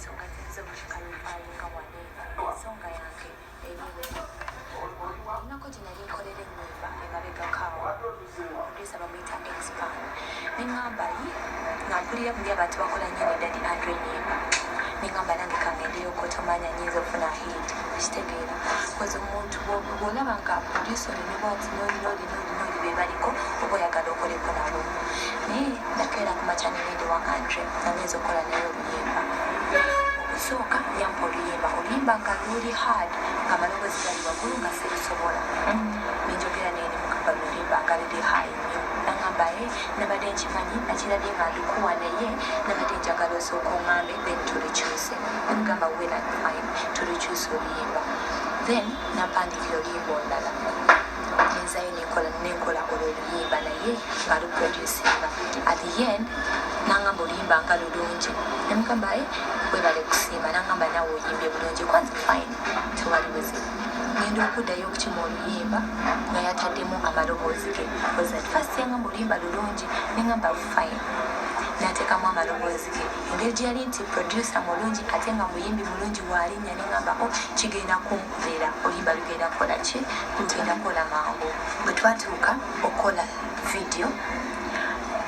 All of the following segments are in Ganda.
Ensonga ziyinza obukikalifayinga wano eno. Ensonga yange eri bweti: olunaku gye nali nkolera ennyimba emabegako awo, producer bamuyita Expand, neŋŋamba yi nga mpulira buli abantu bakola nnyo ne Daddy Andre ennyimba, neŋŋamba nange kangendeyo kotomanya nyinza okufuna hit. Okitegeera? Koze omuntu bw'olaba nga producer oli ne bwati noli noli noli noli be baliko, oba oyagala okoleko nabo. Naye nakeera ku makya nengende wa Andre nangenza okukola naye oluyimba. Okusooka yampa oluyimba, oluyimba nga luli hard, nga amaloboozi gali waggulu nga sirusobola. Nenjogera naye nemugamba luluyimba nga luli high nnyo. Nagamba, "E, nabadde nkimanyi, nakirabye nga ndukuwa, naye nabadde njagala osooka oŋŋambe, then tulukyuse." Nemugamba, "Well and fine, tulukyuse oluyimba." Then nampandiikira oluyimba olulala, nenzayo nenkola olwo oluyimba naye nga luproducinga. At the end nangamba oluyimba nga lulungi. Nemugamba, "E, webale kusiima." Nangamba, "Nawe oyimbye bulungi." Kwanza fine, tewali buzibu. Ngenda okuddayo okukima oluyimba nga yataddemu amaloboozi ge. Because at first yangamba oluyimba lulungi, nengamba fine, nateekamu amaloboozi ge. Engeri gye yali nti producer mulungi ate nga muyimbi mulungi waalinnya, neŋamba, "O, kigenda kunkolera, oluyimba lugenda kukola ki, lugenda kukola mangu." Bwe twatuuka okukola video,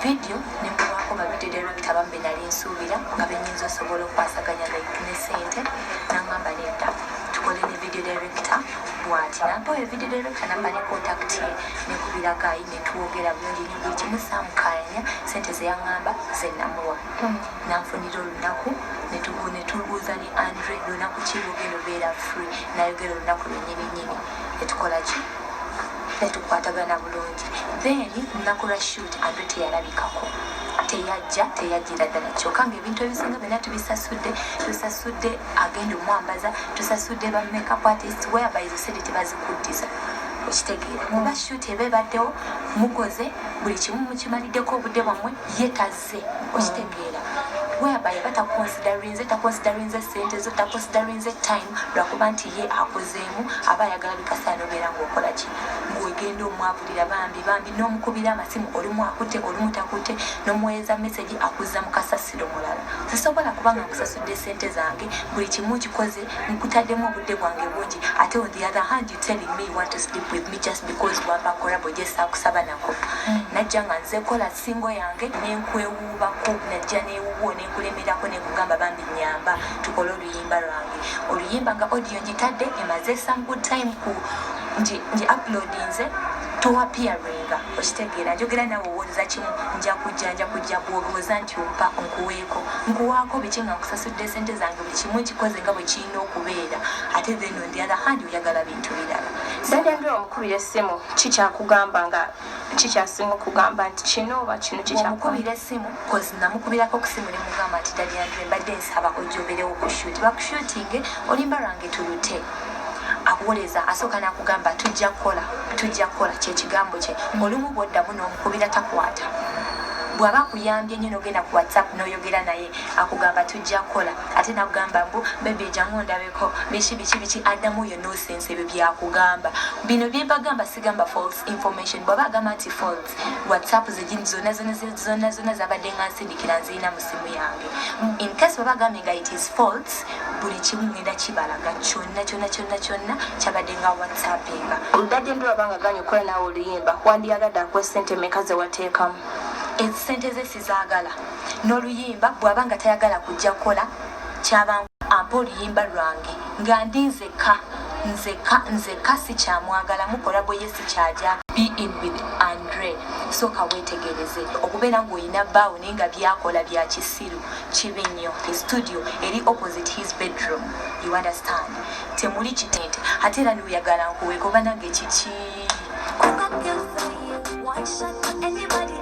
nemuwaako ba video director abamu be nali nsuubira nga benyinza osobola okukwasaganya like ne sente. Nangamba, "Nedda, tukole ne video director bwati." Nampa oyo video director, nampa ne contact ye, nekubira guy, netwogera bulungi nnyo buli kimu, saamukayanya. Sente zeyaŋŋamba zenamuwa. Nanfunira olunaku, netubuuza ne Andre, lunaku ki lwogenda obeera free? Nayogera olunaku lwenyini nyini, netukola ki, netukwatagana bulungi. Then lunaku lwa shoot Andre teyalabikako, teyajja, teyajjira ddala. Kyokka nga ebintu ebisinga byonna tubisasudde, tusasudde agenda omwambaza, tusasudde ba makeup artist, whereby ezo sente tebazikuddiza. Okitegeera? Kuba shoot eba ebaddewo, mukoze buli kimu, mukimaliddeko obudde bwammwe, ye tazze. Okitegeera? Whereby aba taconsiderinze, taconsiderinze sente zo, taconsiderinze time, lwakuba nti ye akozeemu, aba ayagala bikaseera nobeera ngaokola ki, ng'ogenda omwavulira bambi bambi, n'omukubira amasimu, olumu akutte, olumu takutte, n'omuweereza message, akuzza mu kasasiro mulala. Sisobola kuba nga nkusasudde sente zange, buli kimu nkikoze, nkutaddemu obudde bwange bungi, ate on the other hand you telling me you want to sleep with me just because wampa collabo gyesakusaba nako. Najja nga nze kola single yange, nenkwewuubako, najja newuwo, nenkulemerako, nenkugamba, "Bambi nyamba tukole oluyimba lwange." Oluyimba nga audio ngitadde, emaze some good time ku ngi uploadinze, toappearinga. Okitegeera? Njogera nawe, owoleza kimu, nja kujja, nja kujja. Bwolowooza nti ompa nkuweeko, nkuwaako biki nga nkusasudde sente zange, buli kimu nkikoze nga bwe kirina okubeera, ate then on the other hand oyagala bintu birala. Daddy Andre omukubira essimu, kikyakugamba nga kikyasinga okugamba nti kino oba kino kikyakugamba? Omukubira essimu, cause namukubirako ku simu nemugamba nti, "Daddy Andre, mbadde nsaba ojja obeerewo ku shoot, bakushootinge oluyimba lwange tulute." Akuwoleza, asooka nakugamba, "Tujja kukola, tujja kukola," kyekigambo kye. Olumu bwoddamu n'omukubira takwata. Bw'aba akuyambye nnyo n'ogenda ku WhatsApp n'oyogera naye, akugamba, "Tujja kukola," ate nakugamba mbu, "Baby, jangu ondabeko," biki biki biki, addamu oyo nonsense. Ebyo byakugamba bino byembagamba, sigamba false information. Bw'aba agamba nti false, WhatsApp zegini zonna zonna zonna zonna zabadde nga nsindikira, nzirina mu simu yange. In case bw'aba agambye nga it is false, buli kimu ngenda kibalaga kyonna kyonna kyonna kyonna kyabadde nga whatsappinga. Daddy Andre wabanga ganya okukola naawe oluyimba, wandiyagadde akuwa sente meka ze wateekamu? Esente ze sizaagala n'oluyimba. Bw'aba nga tayagala kujja kukola, kyaba ampa oluyimba lwange nga ndi nzekka, nzekka, nzekka. Sikyamwagala, mukola bwe ye sikyajja be in with Andre. Sooka weetegereze okubeera ng'olina bbaawo naye nga byakola bya kisiru, kibi nnyo. Studio eri opposite his bedroom, you understand? Temuli kitente, ate era niweyagala nkuweeko. Banange, kiki? Cook up kill for you. One shot for anybody.